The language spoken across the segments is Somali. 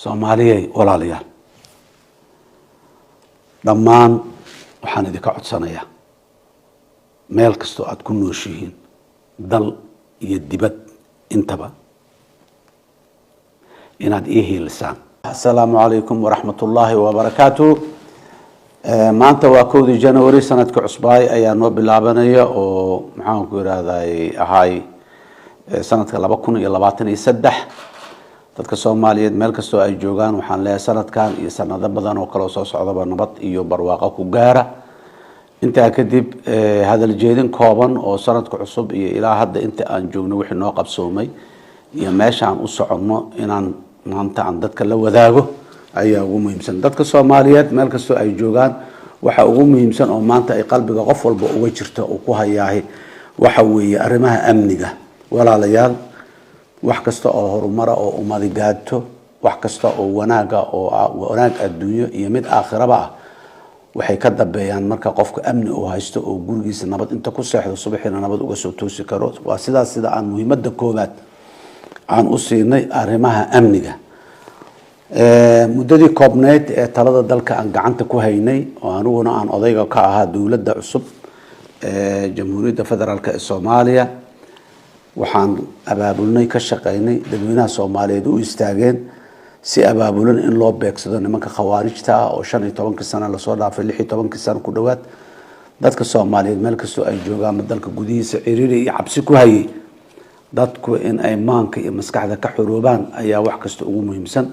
Soomaaliyay, walaalayaal, dhammaan waxaan idinka codsanayaa, meel kastoo aada ku nooshihiin, dal iyo dibad intaba, inaad ii hiilisaan. Asalaamu calaykum waraxmat ullaahi wabarakaatu. Maanta waa 1dii January, sanadka cusbaay ayaa noo bilaabanaya oo, maxaan ku irahday, ahaay sanadka 2023. Dadka Soomaaliyeed meel kastoo ay joogaan waxaan leeyahay, sanadkan iyo sanado badan oo kaleo soo socdaba nabad iyo barwaaqo ku gaara. Intaa kadib, hadal jeedin kooban oo sanadka cusub iyo ilaa hadda inta aan joogno wixii noo qabsoomay iyo meeshaan u soconno inaan maanta aan dadka la wadaago ayaa ugu muhiimsan. Dadka Soomaaliyeed meel kastoo ay joogaan, waxa ugu muhiimsan oo maanta ay qalbiga qof walba uga jirto uu ku hayaahay waxa weeye arrimaha amniga. Walaalayaal, wax kasta oo horumara oo ummadi gaadto, wax kasta oo wanaaga oo wanaag adduunyo iyo mid aakhiraba ah, waxay ka dambeeyaan marka qofka amni uu haysto oo gurigiisa nabad inta ku seexdo subaxiina nabad uga soo toosi karo. Waa sidaas sida aan muhiimada koowaad aan u siinay arrimaha amniga. Muddadii koobneyd ee talada dalka aan gacanta ku haynay oo aniguna aan odayga ka ahaa dowladda cusub ee Jamhuuriyadda Federaalk ee Soomaaliya, waxaan abaabulnay, ka shaqeynay, dadweynaha Soomaaliyeed u istaageen si abaabulan in loo beegsado nimanka khawaarijta ah oo 15kii sano lasoo dhaafay, 16kii sano ku dhowaad, dadka Soomaaliyeed meel kastoo ay joogaan dalka gudihiisa ciriiri iyo cabsi ku hayay. Dadku in ay maanka iyo maskaxda ka xoroobaan ayaa wax kasta ugu muhiimsan.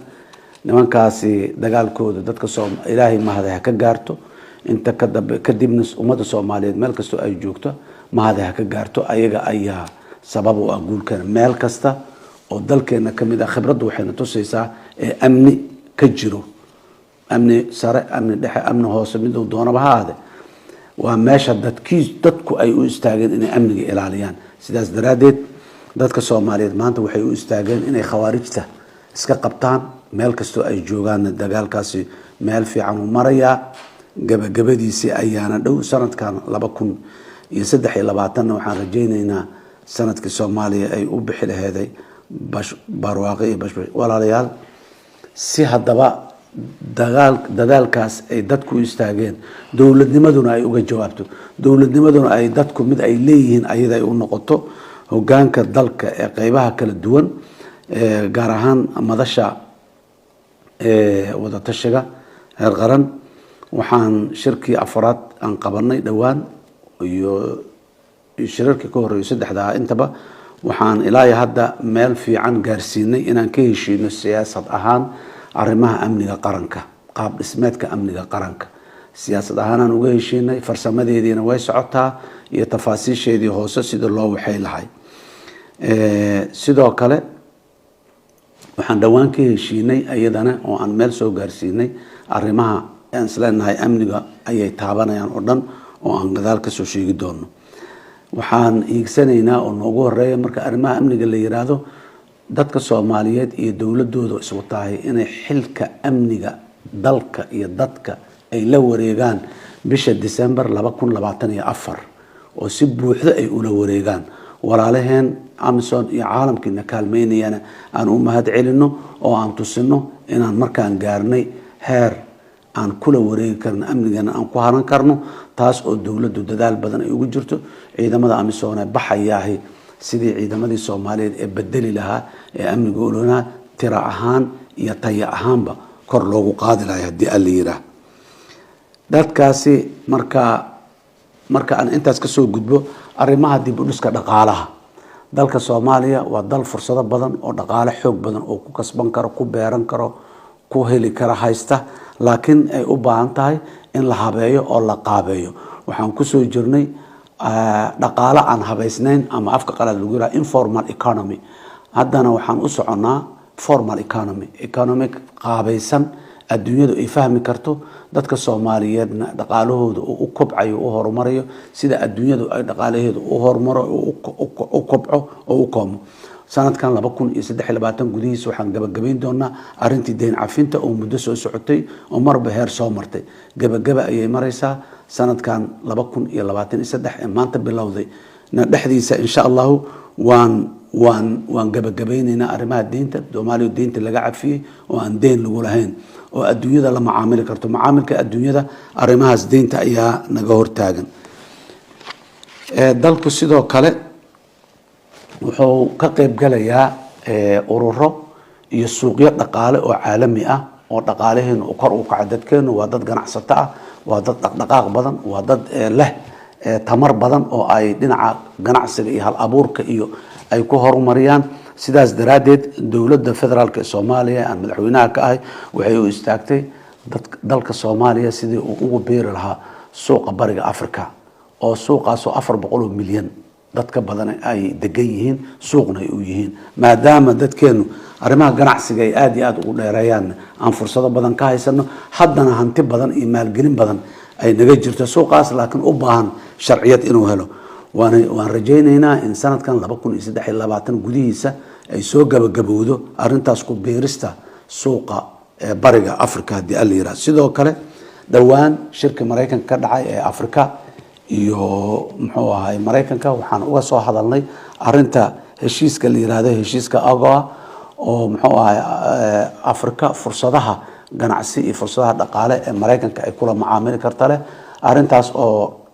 Nimankaasi dagaalkooda dadka Ilaahay mahada ha ka gaarto. Inta kadambe kadibna ummadda Soomaaliyeed meel kastoo ay joogto mahada ha ka gaarto. Ayaga ayaa sabab u ah guulkeena meel kasta oo dalkeena kamid ah. Khibraddu waxayna tusaysaa ee amni ka jiro, amni sare, amni dhexe, amni hoose, miduu doonaba ha ahaade, waa meesha dadkii dadku ay u istaageen inay amniga ilaaliyaan. Sidaas daraaddeed, dadka Soomaaliyeed maanta waxay u istaageen inay khawaarijta iska qabtaan meel kastoo ay joogaanna. Dagaalkaasi meel fiican uu marayaa, gabagabadiisii ayaana dhow. Sanadkan 2023na waxaan rajayneynaa sanadkii Soomaaliya ay u bixi laheeday barwaaqo iyo bashbash. Walaalayaal, si haddaba dagaal dadaalkaas ay dadku u istaageen, dowladnimaduna ay uga jawaabto, dowladnimaduna ay dadku mid ay leeyihiin ayada ay u noqoto, hogaanka dalka ee qeybaha kala duwan, gaar ahaan madasha wadatashiga heer qaran, waxaan shirkii afraad aan qabanay dhowaan iyo shirarkii ka horreeyay saddexda ah intaba, waxaan ilaa iyo hadda meel fiican gaarsiinay inaan ka heshiino siyaasad ahaan arrimaha amniga qaranka, qaab dhismeedka amniga qaranka. Siyaasad ahaanaan uga heshiinay, farsamadeediina way socotaa iyo tafaasiisheedii hoose sida loo waxay lahay. Sidoo kale, waxaan dhowaan ka heshiinay iyadana oo aan meel soo gaarsiinay arrimaha aan isleenahay amniga ayay taabanayaan oo dhan, oo aan gadaal kasoo sheegi doono. Waxaan hiigsanaynaa oo noogu horeeya, marka arrimaha amniga la yiraahdo, dadka Soomaaliyeed iyo dowladooda iswataahay inay xilka amniga dalka iyo dadka ay la wareegaan bisha December 2024, oo si buuxda ay ula wareegaan. Walaalaheen AMISOM iyo caalamkiina kaalmeynayana aan u mahad celino oo aan tusino inaan markaan gaarnay heer aan kula wareegi karno amnigana aan ku haran karno, taas oo dowladdu dadaal badan ay ugu jirto. Ciidamada AMISOM ee baxayaahi, sidii ciidamadii Soomaaliyeed ee bedeli lahaa ee amniga ololaha tira ahaan iyo taya ahaanba kor loogu qaadi lahay, haddii Alla yiraah. Dadkaasi marka aan intaas kasoo gudbo, arrimaha dib u dhiska dhaqaalaha dalka Soomaaliya, waa dal fursado badan oo dhaqaale xoog badan oo ku kasban karo, ku beeran karo, ku heli kara haysta, laakiin ay u baahan tahay in la habeeyo oo la qaabeeyo. Waxaan kusoo jirnay dhaqaale aan habaysnayn, ama afka qalaad lagu yiraha informal economy. Haddana waxaan u soconnaa formal economy, economic qaabaysan, adduunyadu ay fahmi karto, dadka Soomaaliyeedna dhaqaalahooda uu u kobcayo, u horumarayo sida adduunyadu ay dhaqaalaheedu u horumaro, u kobco oo u koomo. Sanadkan 2023 gudihiisa waxaan gabagabayn doonaa arrintii deyn cafinta oo muddo soo socotay oo marba heer soo martay. Gabagaba ayay maraysaa. Sanadkan 2023 ee maanta bilowday na dhexdiisa, insha Allahu, waan Waan gabagabaynaynaa arrimaha deynta Soomaaliya, deynta laga cafiyey oo aan deyn lagu lahayn oo adduunyada la macaamili karto. Macaamilka adduunyada arrimahaas deynta ayaa naga hortaagan. Dalku sidoo kale wuxuu ka qeyb galayaa ururo iyo suuqyo dhaqaale oo caalami ah oo dhaqaalaheenu uu kor u kaco. Dadkeenu waa dad ganacsato ah, waa dad dhaqdhaqaaq badan, waa dad leh tamar badan oo ay dhinaca ganacsiga iyo hal abuurka iyo ay ku horumariyaan. Sidaas daraaddeed, dowladda federaalka ee Soomaaliya aan madaxweynaha ka ahay waxay u istaagtay dalka Soomaaliya sidii uu ugu biiri lahaa suuqa Bariga Africa, oo suuqaasoo 400 oo milyan dad ka badan ay degan yihiin, suuqna ay u yihiin. Maadaama dadkeenu arrimaha ganacsiga ay aada iyo aada ugu dheereeyaan, aan fursado badan ka haysano, haddana hanti badan iyo maalgelin badan ay naga jirto suuqaas, laakiin u baahan sharciyad inuu helo. Waan rajaynaynaa in sanadkan 2023 gudihiisa ay soo gabagabowdo arrintaas ku biirista suuqa ee Bariga Africa, haddii Alla yiraahdo. Sidoo kale, dhowaan shirka Maraykanka ka dhacay ee Africa iyo muxuu ahay Maraykanka, waxaan uga soo hadalnay arinta heshiiska la yirahdo heshiiska AGOA, oo muxuu ahay Africa fursadaha ganacsi iyo fursadaha dhaqaale ee Maraykanka ay kula macaamili karta leh. Arintaas oo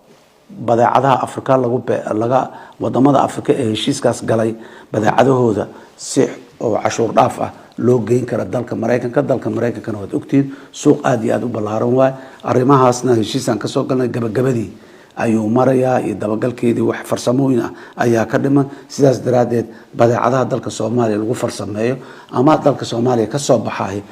badeecadaha Afrika lagu laga wadamada Afrika ee heshiiskaas galay badeecadahooda si oo cashuur dhaaf ah loo geyn kara dalka Maraykanka. Dalka Maraykankana waad ogtihiin, suuq aada iyo aada u ballaaran waay. Arrimahaasna heshiisaan kasoo galnay, gabagabadii ayuu marayaa iyo dabagalkeedii, wax farsamooyin ah ayaa ka dhiman. Sidaas daraaddeed, badeecadaha dalka Soomaaliya lagu farsameeyo ama dalka Soomaaliya kasoo baxay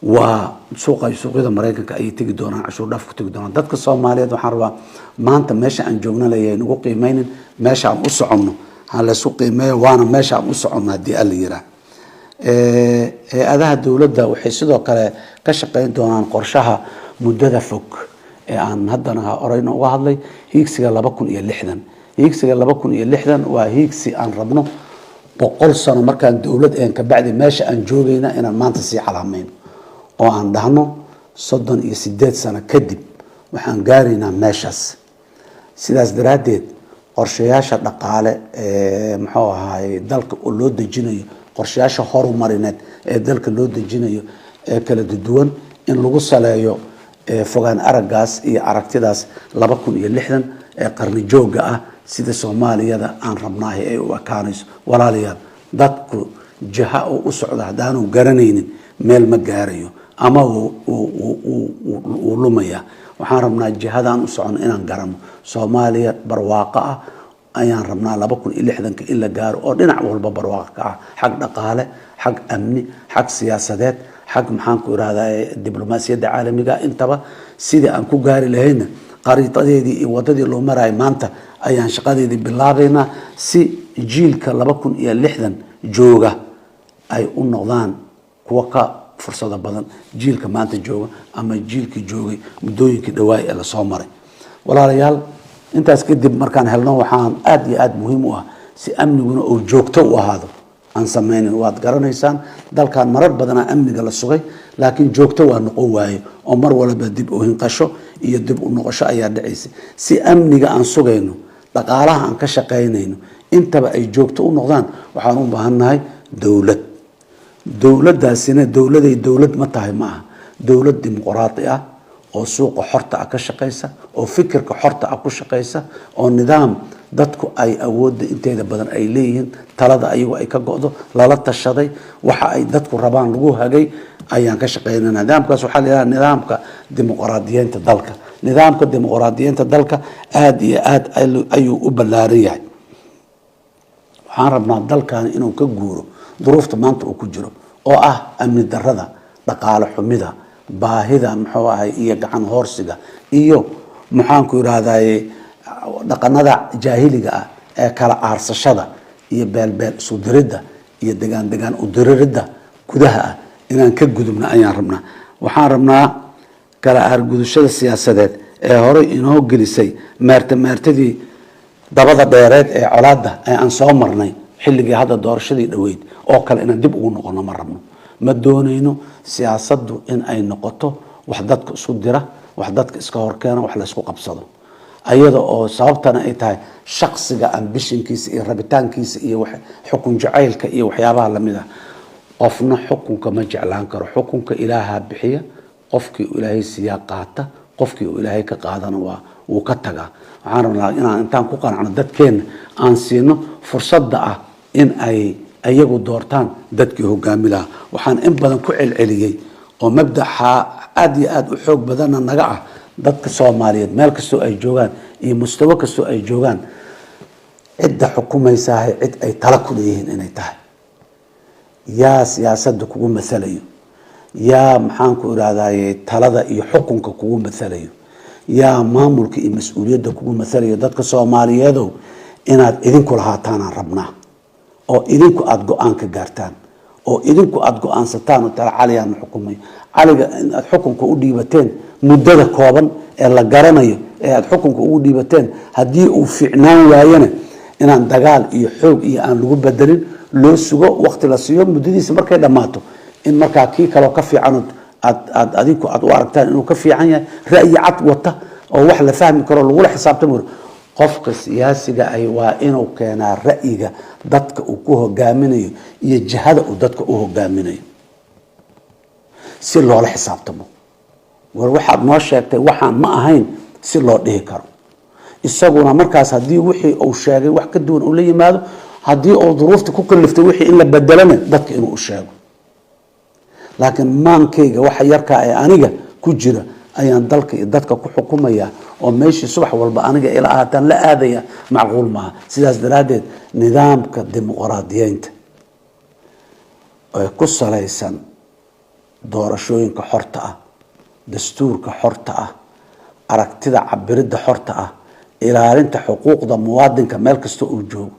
waa suuqa suuqyada Maraykanka ayay tegi doonaan, cashuur dhaaf ku tegi doonaan. Dadka Soomaaliyeed waxaan rabaa, maanta meesha aan joogna leeyahay nagu qiimeynin, meesha aan u soconno ha laysu qiimeeyo, waana meesha aan u soconno, haddii Alla yiraa. Hay-adaha dowladda waxay sidoo kale ka shaqeyn doonaan qorshaha muddada fog ee aan haddana horeyna uga hadlay, hiigsiga 2060. Hiigsiga 2060 waa hiigsi aan rabno 100 sano markaan dowlad een kabacdi meesha aan joogayna inaan maanta sii calaamayno oo aan dhahno 38 sano kadib waxaan gaaraynaa meeshaas. Sidaas daraaddeed, qorshayaasha dhaqaale ee muxuu ahaay dalka oo loo dejinayo, qorshayaasha horumarineed ee dalka loo dejinayo ee kala duwan, in lagu saleeyo fogaan araggaas iyo aragtidaas 2060 ee qarni joogga ah, sida Soomaaliyada aan rabnaahi ay u ekaanayso. Walaalayaal, dadku jiha oo u socda haddaanu garanaynin, meel ma gaarayo ama wuu lumaya. Waxaan rabnaa jihadaan u socono inaan garano. Soomaaliya barwaaqo ah ayaan rabnaa 2060-ka in la gaaro, oo dhinac walba barwaaqo ka ah, xag dhaqaale, xag amni, xag siyaasadeed, xag maxaan ku irahdaa diblomaasiyadda caalamiga intaba. Sidii aan ku gaari lahayna qariidadeedii iyo wadadii loo maraayo maanta ayaan shaqadeedii bilaabaynaa, si jiilka 2060 jooga ay u noqdaan kuwa ka fursado badan jiilka maanta jooga ama jiilkii joogay muddooyinkii dhawaay ee lasoo maray. Walaalayaal, intaas kadib markaan helno, waxaan aada iyo aada muhiim u ah si amniguna uu joogto u ahaado aan sameynin. Waad garanaysaan, dalkan marar badanaa amniga la sugay, laakiin joogto waa noqon waaye oo mar walba dib u hinqasho iyo dib u noqosho ayaa dhacaysa. Si amniga aan sugayno, dhaqaalaha aan ka shaqaynayno intaba ay joogto u noqdaan, waxaan u baahannahay dowlad. Dowladdaasina dowladay dowlad ma tahay? Ma aha. Dowlad dimuqraadi ah oo suuqa xorta ah ka shaqaysa, oo fikirka xorta ah ku shaqaysa, oo nidaam dadku ay awoodda inteeda badan ay leeyihiin, talada ayagu ay ka go'do, lala tashaday, waxa ay dadku rabaan lagu hagay ayaan ka shaqeynana. Nidaamkaas waxaa la yidhaha nidaamka dimuqraadiyeynta dalka. Nidaamka dimuqraadiyeynta dalka aada iyo aada ayuu u ballaaran yahay. Waxaan rabnaa dalkan inuu ka guuro duruufta maanta uu ku jiro oo ah amni darada, dhaqaale xumida, baahida muxuu ahay iyo gacan hoorsiga iyo maxaanku irahdaye dhaqanada jaahiliga ah ee kala aarsashada iyo beelbeel isu diridda iyo degaan degaan u diriridda gudaha ah inaan ka gudubna ayaan rabnaa. Waxaan rabnaa kala aargudashada siyaasadeed ee horey inoo gelisay meerta meertadii dabada dheereed ee colaadda ee aan soo marnay xilligii hadda doorashadii dhoweyd oo kale inaan dib ugu noqono ma rabno. Ma doonayno siyaasaddu in ay noqoto wax dadka isu dira, wax dadka iska horkeena, wax laysku qabsado. Ayada oo sababtana ay tahay shaksiga ambitionkiisa iyo rabitaankiisa iyo xukun jacaylka iyo waxyaabaha lamid ah. Qofna xukunka ma jeclaan karo. Xukunka Ilaaha bixiya. Qofkii uu Ilaahay siiyaa qaata, qofkii uu Ilaahay ka qaadana waa wuu ka tagaa. Waxaan rabnaa inaan intaan ku qanacno dadkeenna aan siino fursadda ah in ay iyagu doortaan dadkii hogaami lahaa. Waxaan in badan ku celceliyey oo mabdaxa aada iyo aada u xoog badanna naga ah, dadka Soomaaliyeed meel kastoo ay joogaan iyo mustawo kastoo ay joogaan, cidda xukumaysahay cid ay tala ku leeyihiin inay tahay. Yaa siyaasadda kugu mathalayo? Yaa, maxaan ku irahdaye, talada iyo xukunka kugu mathalayo? Yaa maamulka iyo mas-uuliyadda kugu mathalayo? Dadka Soomaaliyeedow, inaad idinku lahaataanaan rabnaa oo idinku aada go-aan ka gaartaan oo idinku aada go-aansataan oo tala Caliyaana xukumay. Caliga in aad xukunka u dhiibateen muddada kooban ee la garanayo ee aada xukunka ugu dhiibateen, haddii uu fiicnaan waayana inaan dagaal iyo xoog iyo aan lagu bedelin, loo sugo, waqti la siiyo, muddadiisa markay dhammaato in markaa kii kaloo ka fiican aad aad adinku aad u aragtaan inuu ka fiican yahay, ra'yi cad wata oo wax la fahmi karo lagula xisaabtami karo. Qofka siyaasiga ahi waa inuu keenaa ra'yiga dadka uu ku hogaaminayo iyo jihada uu dadka u hogaaminayo si loola xisaabtamo. War, waxaad noo sheegtay waxaan ma ahayn, si loo dhihi karo. Isaguna markaas haddii wixii uu sheegay wax ka duwan uu la yimaado, haddii uu duruufta ku kaliftay wixii in la bedelana, dadka inuu u sheego. Laakiin maankayga waxa yarkaa ee aniga ku jira ayaan dalka iyo dadka ku xukumaya oo meeshii subax walba aniga ila ahaataan la aadaya, macquul maaha. Sidaas daraaddeed, nidaamka dimuqraadiyeynta ee ku salaysan doorashooyinka xorta ah, dastuurka xorta ah, aragtida cabiridda xorta ah, ilaalinta xuquuqda muwaadinka meel kasta uu joogo,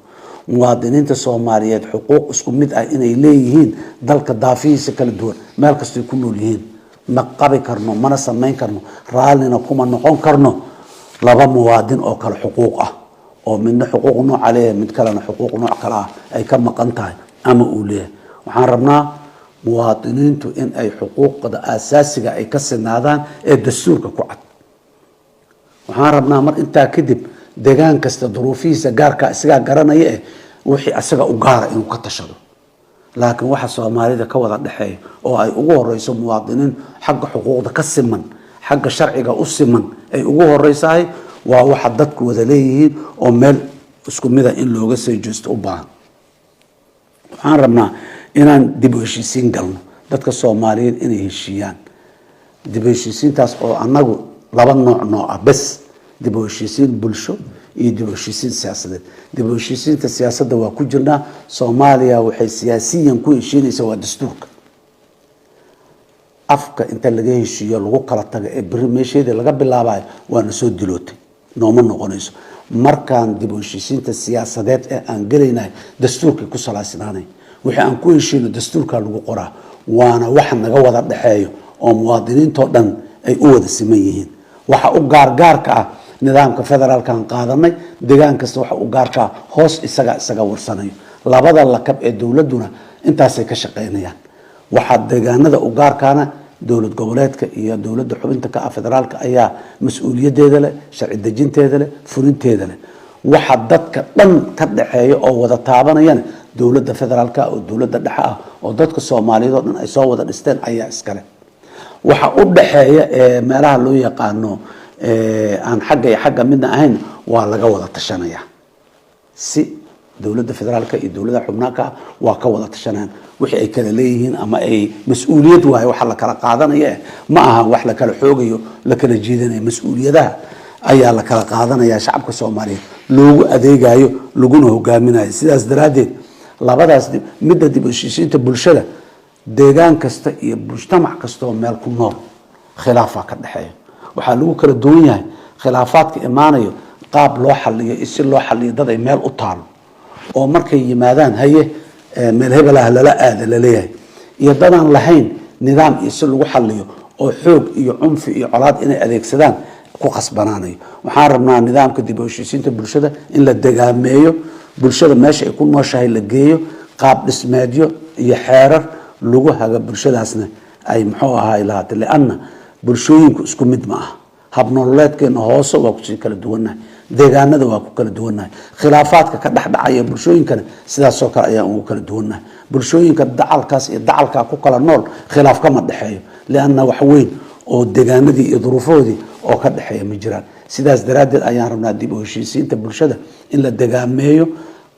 muwaadiniinta Soomaaliyeed xuquuq isku mid ah inay leeyihiin dalka daafihiisa kala duwan meel kastoy ku nool yihiin. Ma qabi karno, mana samayn karno, raallina kuma noqon karno laba muwaadin oo kale xuquuq ah, oo midna xuquuq nooca leeyahay, mid kalena xuquuq nooc kale ah ay ka maqan tahay ama uu leeyahay. Waxaan rabnaa muwaadiniintu in ay xuquuqda aasaasiga ay ka sinaadaan ee dastuurka ku cad. Waxaan rabnaa mar intaa kadib degaan kasta duruufihiisa gaarka isagaa garanaya wixii asaga u gaara inuu ka tashado. Laakiin waxa Soomaalida ka wada dhexeeya oo ay ugu horeyso muwaadiniin xagga xuquuqda ka siman, xagga sharciga u siman ay ugu horeysahay, waa waxa dadku wada leeyihiin oo meel isku mida in looga soo jeesto u baahan. Waxaan rabnaa inaan dib u heshiisiin galno, dadka Soomaaliyeed inay heshiiyaan. Dib u heshiisiintaas oo annagu laba nooc nooc ah bes: dib u heshiisiin bulsho iyo dib u heshiisiin siyaasadeed. Dib u heshiisiinta siyaasadda waa ku jirnaa. Soomaaliya waxay siyaasiyan ku heshiinaysaa waa dastuurka. Afka inta laga heshiiyo lagu kala tago ee beri meesheedii laga bilaabayo waana soo dilootay, nooma noqonayso. Markaan dib u heshiisiinta siyaasadeed ee aan gelaynahay dastuurkay ku salaysnaanay. Wixii aan ku heshiino dastuurkaa lagu qoraa, waana waxa naga wada dhexeeyo oo muwaadiniintoo dhan ay u wada siman yihiin. Waxa u gaargaarka ah nidaamka federaalkaan qaadanay, degaan kasta waxa u gaarka ah hoos isaga warsanayo. Labada lakab ee dowladuna intaasay ka shaqeynayaan. Waxaa deegaanada u gaarkaana dowlad goboleedka iyo dowladda xubinta ka ah federaalka ayaa mas-uuliyadeeda leh, sharci dejinteeda leh, fulinteeda leh. Waxa dadka dhan ka dhaxeeya oo wada taabanayana dowladda federaalka oo dowladda dhexe ah oo dadka Soomaaliyeed oo dhan ay soo wada dhisteen ayaa iskale. Waxa u dhaxeeya ee meelaha loo yaqaano aan xagga iyo xagga midna ahayn waa laga wada tashanaya, si dowladda federaalka iyo dowladaha xubnaha ah waa ka wada tashanayaan wixii ay kala leeyihiin ama ay mas-uuliyad waayo. Waxa la kala qaadanaya ma aha wax la kala xoogayo, la kala jiidanayo. Mas-uuliyadaha ayaa la kala qaadanaya, shacabka Soomaaliyeed loogu adeegayo laguna hogaaminayo. Sidaas daraaddeed, labadaas, midda dib u heshiisiinta bulshada, deegaan kasta iyo mujtamac kasta oo meel ku nool khilaafaa ka dhexeeya. Waxaa lagu kala duwan yahay khilaafaadka imaanayo qaab loo xaliyo iyo si loo xaliyo. Dad ay meel u taalo oo markay yimaadaan, haye, meel hebelah lala aada laleeyahay, iyo dadaan lahayn nidaam iyo si lagu xaliyo oo xoog iyo cunfi iyo colaad inay adeegsadaan ku khasbanaanayo. Waxaan rabnaa nidaamka dib u heshiisiinta bulshada in la degaameeyo, bulshada meesha ay ku nooshahay la geeyo, qaab dhismeedyo iyo xeerar lagu haga bulshadaasna ay muxuu ahaay lahaatay, lianna bulshooyinku isku mid ma aha. Habnololeedkeena hoose waa kusii kala duwannahay, deegaanada waa ku kala duwannahay, khilaafaadka ka dhexdhacaya bulshooyinkana sidaasoo kale ayaan ugu kala duwannahay. Bulshooyinka dacalkaas iyo dacalkaa ku kala nool khilaaf kama dhexeeyo, lianna wax weyn oo deegaanadii iyo duruufahoodii oo ka dhexeeya ma jiraan. Sidaas daraaddeed ayaan rabnaa dib u heshiisiinta bulshada in la degaameeyo,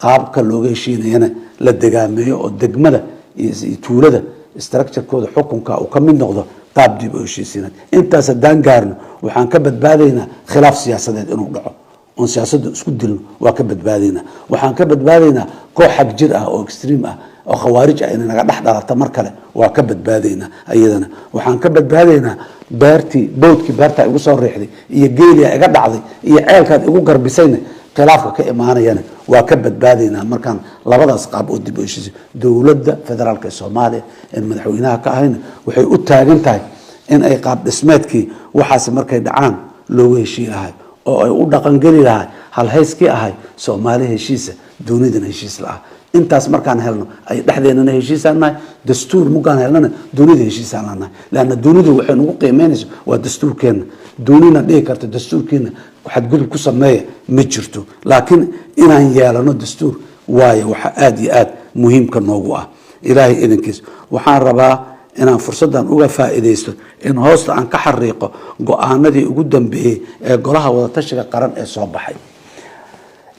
qaabka looga heshiinayana la degaameeyo, oo degmada iyo tuulada structurekooda xukunka uu ka mid noqdo qaab dib u heshiisiineed. Intaas haddaan gaarno, waxaan ka badbaadaynaa khilaaf siyaasadeed inuu dhaco oon siyaasadda isku dilno, waa ka badbaadaynaa. Waxaan ka badbaadaynaa koox xag jir ah oo extreme ah oo khawaarij ah inay naga dhex dhalata mar kale, waa ka badbaadaynaa iyadana. Waxaan ka badbaadaynaa beertii bowdkii beertaa igu soo riixday iyo geeliyaa iga dhacday iyo ceelkaad igu garbisayna, khilaafka ka imaanayana waa ka badbaadaynaa. Markaan labadaas qaab oo dib u heshiisay, dowladda federaalka ee Soomaaliya ee madaxweynaha ka ahayna waxay u taagan tahay in ay qaab dhismeedkii waxaas markay dhacaan looga heshii lahay oo ay u dhaqangeli lahay halhayskii ahay "Soomaali heshiisa, dunidana heshiis la ah". Intaas markaan helno ay dhexdeenana heshiisaan nahay, dastuur mukaan helnana dunida heshiisaan lanahay, leanna dunidu waxay nagu qiimeynayso waa dastuurkeenna. Dunina dhihi karta dastuurkiina xadgudub ku sameeya ma jirto, laakiin inaan yeelano dastuur waayo waxa aada iyo aada muhiimka noogu ah. Ilaahay idankiis, waxaan rabaa inaan fursaddan uga faa'iidaysto in hoosta aan ka xariiqo go-aanadii ugu dambeeyey ee Golaha Wadatashiga Qaran ee soo baxay.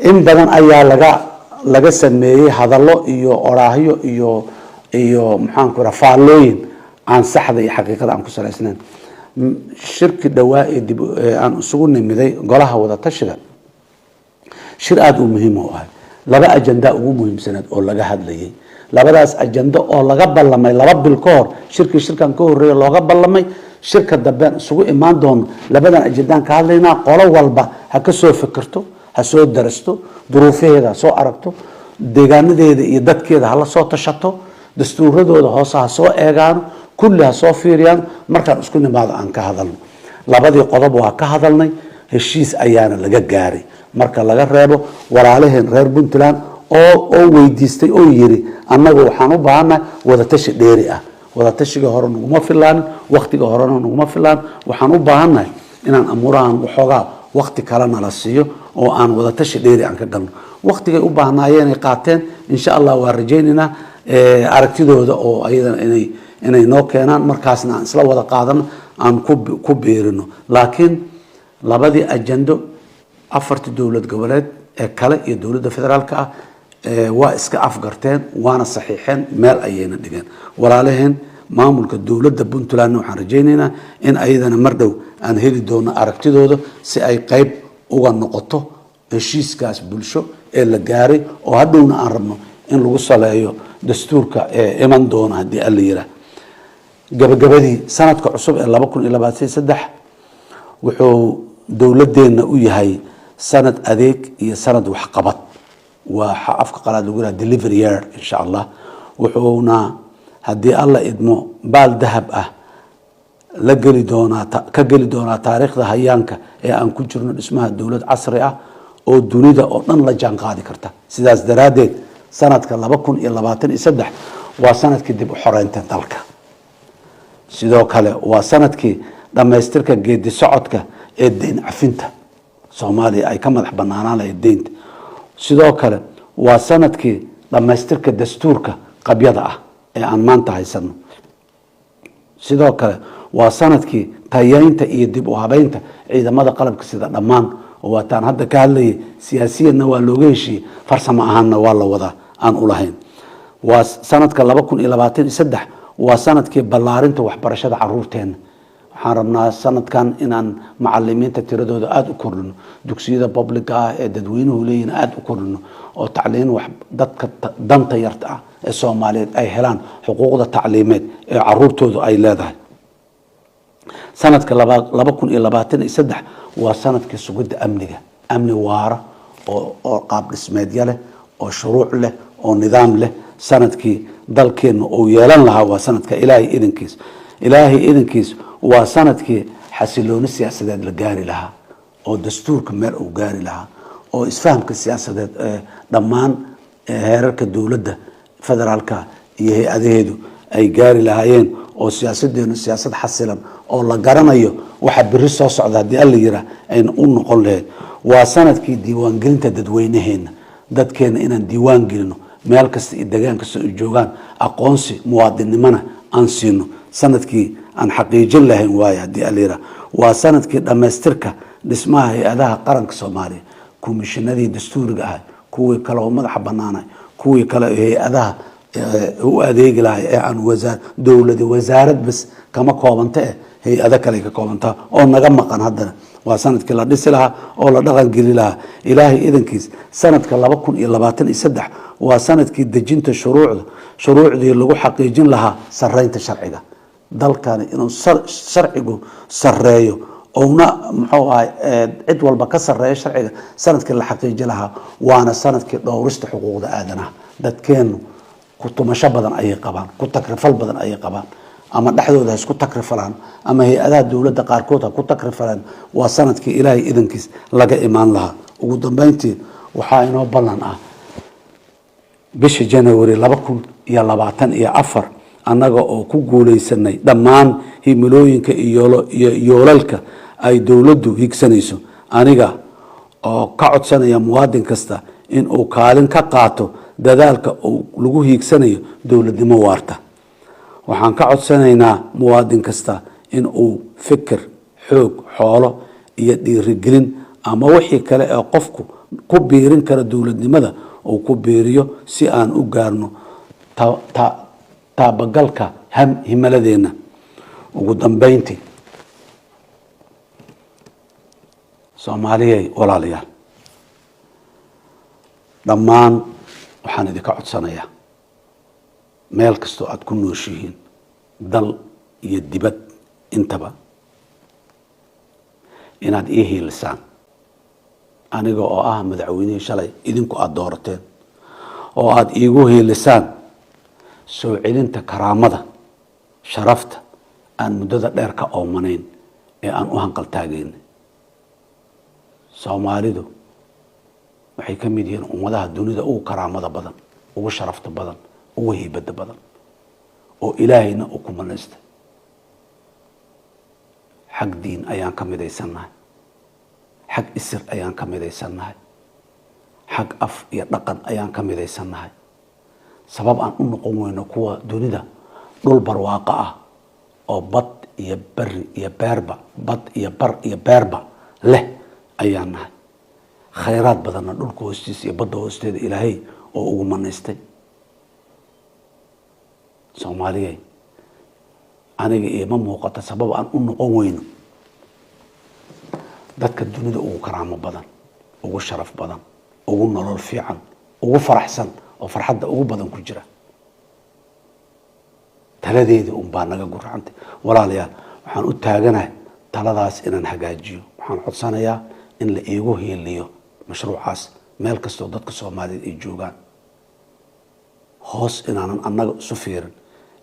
In badan ayaa laga sameeyey hadallo iyo oraahyo iyo maxaanku raha faallooyin aan saxda iyo xaqiiqada aan ku salaysnayn. Shirki dhowaa ee dib aan isugu nimiday Golaha Wadatashiga, shir aada u muhiim u ahay. Laba ajanda ugu muhiimsaneed oo laga hadlayay, labadaas ajando oo laga ballamay 2 bil ka hor shirkii shirkan ka horreeya looga ballamay, shirka dambeen isugu imaan doono labadan ajandaan ka hadlaynaa. Qolo walba ha ka soo fikirto, ha soo darasto, duruufaheeda ha soo aragto, deegaanadeeda iyo dadkeeda hala soo tashato, dastuuradooda hoose ha soo eegaano, kulli ha soo fiiriyaan. Markaan isku nimaado aan ka hadalno. Labadii qodob waa ka hadalnay, heshiis ayaana laga gaaray, marka laga reebo walaalaheen reer Puntland oo weydiistay oo yiri: "Annagu waxaan u baahannahay wadatashi dheeri ah. Wadatashiga hore naguma filaanin, waktiga horena naguma filaan. Waxaan u baahannahay inaan amuurahan waxoogaa wakti kalena la siiyo oo aan wadatashi dheeri aan ka galno." Waktigay u baahnaayeenay qaateen. Insha Allah waa rajaynaynaa aragtidooda oo ayadana inay noo keenaan, markaasna aan isla wada qaadano, aan ku biirino. Laakiin labadii ajando, afartii dowlad goboleed ee kale iyo dowladda federaalka ah waa iska afgarteen, waana saxiixeen, meel ayayna dhigeen. Walaalaheen maamulka dowladda Puntlandna waxaan rajaynaynaa in ayadana mar dhow aan heli doono aragtidooda si ay qeyb uga noqoto heshiiskaas bulsho ee la gaaray, oo hadhowna aan rabno in lagu saleeyo dastuurka ee iman doona haddii Alla yiraa. Gabagabadii, sanadka cusub ee 2023 wuxuu dowladeenna u yahay sanad adeeg iyo sanad waxqabad, waa afka qalaad lagu yiraha delivery year. Insha Allah wuxuuna, haddii Alla idmo, baal dahab ah la geli doonaa, ka geli doonaa taariikhda hayaanka ee aan ku jirno dhismaha dowlad casri ah oo dunida oo dhan la jaan qaadi karta. Sidaas daraaddeed, sanadka 2023 waa sanadkii dib u xoreynta dalka. Sidoo kale waa sanadkii dhammaystirka geedi socodka ee deyn cafinta, Soomaaliya ay ka madax banaanaan lahayd deynta. Sidoo kale waa sanadkii dhammaystirka dastuurka qabyada ah ee aan maanta haysano. Sidoo kale waa sanadkii tayeynta iyo dib u habeynta ciidamada qalabka sida dhammaan, oo waataan hadda ka hadlayay, siyaasiyanna waa looga heshiiyey, farsamo ahaanna waa la wadaa aan ulahayn. Waa sanadka 2023, waa sanadkii ballaarinta waxbarashada caruurteena. Waxaan rabnaa sanadkan inaan macalimiinta tiradooda aada u kordhino, dugsiyada publica ah ee dadweynuhu leeyihin aada u kordhino, oo tacliin wax dadka danta yarta ah ee Soomaaliyeed ay helaan xuquuqda tacliimeed ee caruurtoodu ay leedahay. Sanadka 2023 waa sanadkii sugidda amniga, amni waara oo qaab dhismeedya leh, oo shuruuc leh, oo nidaam leh, sanadkii dalkeenna uu yeelan lahaa waa sanadka, Ilaahay idankiis. Ilaahay idankiis, waa sanadkii xasilooni siyaasadeed la gaari lahaa, oo dastuurka meel uu gaari lahaa, oo isfahamka siyaasadeed ee dhammaan heerarka dowladda federaalka iyo hay-adaheedu ay gaari lahaayeen, oo siyaasadeenu siyaasad xasilan oo la garanayo waxa beri soo socda haddii Alla yiraa ayna u noqon lahayd. Waa sanadkii diiwaangelinta dadweynaheena, dadkeena inaan diiwaan gelino meel kasta iyo degaan kasta ay joogaan, aqoonsi muwaadinnimona aan siino, sanadkii aan xaqiijin lahayn waaye haddii Alla yiraa. Waa sanadkii dhammaystirka dhismaha hay-adaha qaranka Soomaaliya, komishinadii dastuuriga ahay, kuwii kale oo madaxa banaanay, kuwii kale hay-adaha u adeegi lahay ee aan dowladi wasaarad bas kama koobanta, hay-ado kale ka koobantaa oo naga maqan haddana. Waa sanadkii la dhisi lahaa oo la dhaqan geli lahaa, Ilaahay idankiis. Sanadka 2023 waa sanadkii dejinta shuruucda, shuruucdii lagu xaqiijin lahaa sareynta sharciga dalkani, inuu sharcigu sareeyo ouna muxuu ahay cid walba ka sareeyo sharciga, sanadkii la xaqiijin lahaa. Waana sanadkii dhowrista xuquuqda aadanaha. Dadkeenu ku tumasho badan ayay qabaan, ku takrifal badan ayay qabaan, ama dhexdooda ha isku takrifalaan ama hay-adaha dowladda qaarkood ha ku takrifalaan. Waa sanadkii Ilaahay idankiis laga imaan lahaa. Ugu dambeyntii, waxaa inoo ballan ah bisha January 2024, annaga oo ku guuleysanay dhammaan himilooyinka iyo yoolalka ay dowladdu higsanayso, aniga oo ka codsanaya muwaadin kasta in uu kaalin ka qaato dadaalka uu lagu hiigsanayo dowladnimo waarta. Waxaan ka codsanaynaa muwaadin kasta in uu fikir, xoog, xoolo iyo dhiirigelin ama wixii kale ee qofku ku biirin kara dowladnimada uu ku biiriyo, si aan u gaarno taabagalka himiladeenna. Ugu dambeyntii, Soomaaliyay, walaalayaal, dhammaan waxaan idinka codsanayaa meel kastoo aada ku nooshihiin, dal iyo dibad intaba, inaad ii hiilisaan aniga oo ah madaxweynihii shalay idinku aada doorateen, oo aada iigu hiilisaan soo celinta karaamada, sharafta aan muddada dheer ka oomanayn ee aan u hanqaltaagayna. Soomaalidu waxay ka mid yihiin ummadaha dunida ugu karaamada badan, ugu sharafta badan, ugu hiibada badan, oo Ilaahayna uu ku manaystay. Xag diin ayaan ka midaysannahay, xag isir ayaan ka midaysannahay, xag af iyo dhaqan ayaan ka midaysannahay. Sabab aan u noqon weyno kuwa dunida dhul barwaaqo ah oo bad iyo beri iyo beerba, bad iyo bar iyo beerba leh ayaan nahay, khayraad badanna dhulka hoostiisa iyo badda hoosteeda Ilaahay oo ugu manaystay. Soomaaliyay, aniga ioma muuqata sabab aan u noqon weyno dadka dunida ugu karaamo badan, ugu sharaf badan, ugu nolol fiican, ugu faraxsan oo farxadda ugu badan ku jira. Taladeedii un baa naga guracantay. Walaalayaal, waxaan u taaganahay taladaas inaan hagaajiyo. Waxaan codsanayaa in la iigu hiiliyo mashruucaas meel kastoo dadka Soomaaliyeed ay joogaan. Hoos inaanan annaga isu fiirin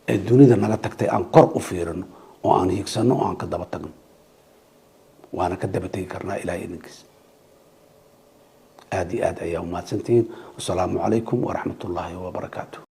ee dunida naga tagtay aan kor u fiirino oo aan hiigsano oo aan ka daba tagno. Waana ka daba tegi karnaa, Ilahay idinkiis. Aada iyo aad ayaa umahadsantihiin. Wasalaamu calaykum waraxmat ullaahi wabarakaatu.